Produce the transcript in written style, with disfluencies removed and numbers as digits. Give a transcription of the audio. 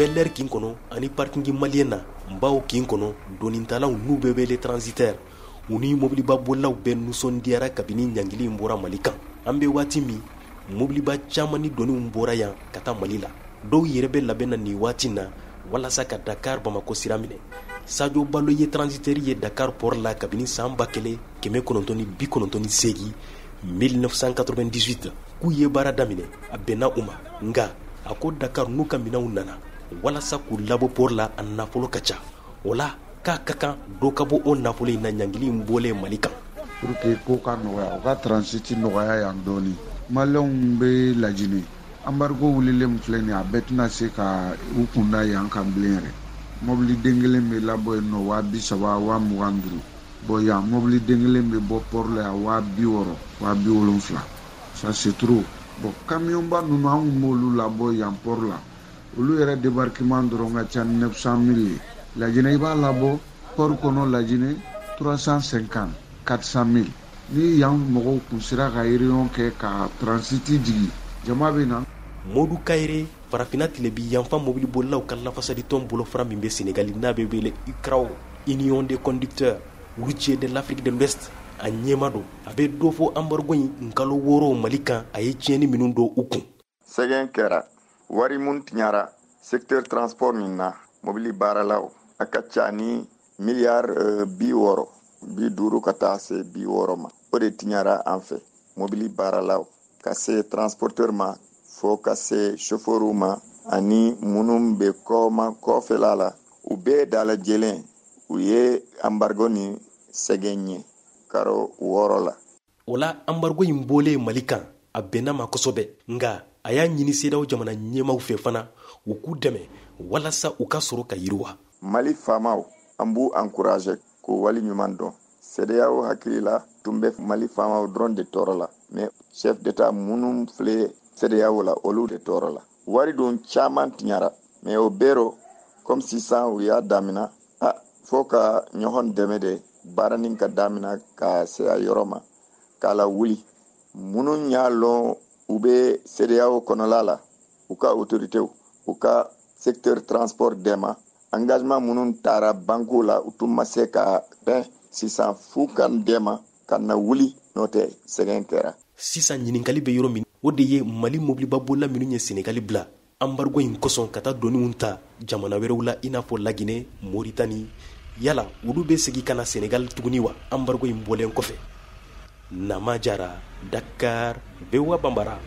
Bel Air kin kɔnɔ ani parking malien na Mbao kin kɔnɔ, donitalaw n'u bɛ wele transitaire, u ni mobiliba bolilaw bɛɛ nisɔndiyara kabini ɲangili in bɔra Mali kan. An bɛ waati min, mobiliba caman ni doniw bɔra yan ka taa Mali la. Dɔw yɛrɛ bɛ labɛn na nin waati na walasa ka Dakar Bamako sira minɛ. Sajo Balo ye transitaire ye Dakar port la kabini san 1998, 1998, k'u ye baara daminɛ, a bɛnna u ma. Nka a ko Dakar n'u ka minɛnw nana walasa k'u labɔ port la, a nafolo ka ca. O la k'a ka kan dɔ ka bɔ o nafolo in na ɲangili in bɔlen Mali kan. Pour que ko ka nɔgɔya, u ka transit nɔgɔya yan dɔɔni. Maliyɛnw bɛ Lajinɛ, embargo wulilen min filɛ nin ye, a bɛɛ tɛna se ka u kunda yan kan bilen yɛrɛ. Mobili den kelen bɛ labɔ yen nɔ 30,000, 25,000. Bon, yan mobili den kelen bɛ bɔ port la yan 60,000, 70,000. Ça, c'est trop. Bon, camion ba ninnu, an kun b'olu labɔ yan port la, olu yɛrɛ débarquement dɔrɔn ka ca ni 900 000 ye. Lajinɛ, i b'a labɔ port kɔnɔ Lajinɛ 350, 400 000. Ni yan mɔgɔw kun sera ka réunion kɛ ka transit jigin, jama bɛ na. Modu Kayire, Farafina tilebi yanfan mobilibolilaw ka lafasalitɔn bolofara min bɛ Senegali, n'a bɛ wele UCRAO, Union des conducteurs routiers de l'Afrique de l'Ouest, a ɲɛma don. A bɛ dɔ fɔ embargo in kalo 6 Mali kan, a ye tiɲɛni minnu don u kun. Sɛgɛn kɛra, wari mun tiɲara secteur transport nin na, mobili baaralaw, a ka ca ni miliyari 60, 50 ka taa se 60 ma. O de tiɲara an fɛ, mobili baaralaw, ka se transporteur ma, fo ka se chauffeurw ma, ani minnu bɛ kɔma kɔfɛla la, u bɛɛ dalajɛlen u ye embargo ni sɛgɛn ye karo 6 la. O la, embargo in bɔlen Mali kan, a bɛnna ma kosɛbɛ. Nka a y'a ɲini CEDEAO jamana ɲɛmaw fɛ fana, u k'u dɛmɛ walasa u ka sɔrɔ ka yiriwa. Mali faamaw, an b'u encourager k'u wali ɲuman dɔn. CEDEAO hakili la tun bɛ Mali faamaw dɔrɔn de tɔɔrɔ la, mais chef d'état minnu filɛ CEDEAO la, olu de tɔɔrɔ la. Wari dun caman tiɲara, mais o bɛɛ comme sisan u y'a damina a fo ka ɲɔgɔn dɛmɛ de, baara nin ka damina ka se a yɔrɔ ma k'a la wuli. Minnu y'a lɔn u bɛ CEDEAO kɔnɔla la, u ka autorités, u ka secteur transport dɛmɛ. Engagement minnu taara banque la, u tun ma se ka bɛn sisan, f'u ka dɛmɛ ka na wuli, n'o tɛ sɛgɛn kɛra. Sisan ɲininkali bɛ yɔrɔ min, o de ye Mali mobiliba bolila minnu ye Senegali bila embargo in kosɔn ka taa doniw ta jamana wɛrɛw la, i n'a fɔ Laginɛ, Moritani, yala olu bɛ segin ka na Senegali tuguni wa, embargo in bɔlen kɔfɛ? Nama Jara, Dakar, VOA Bambara.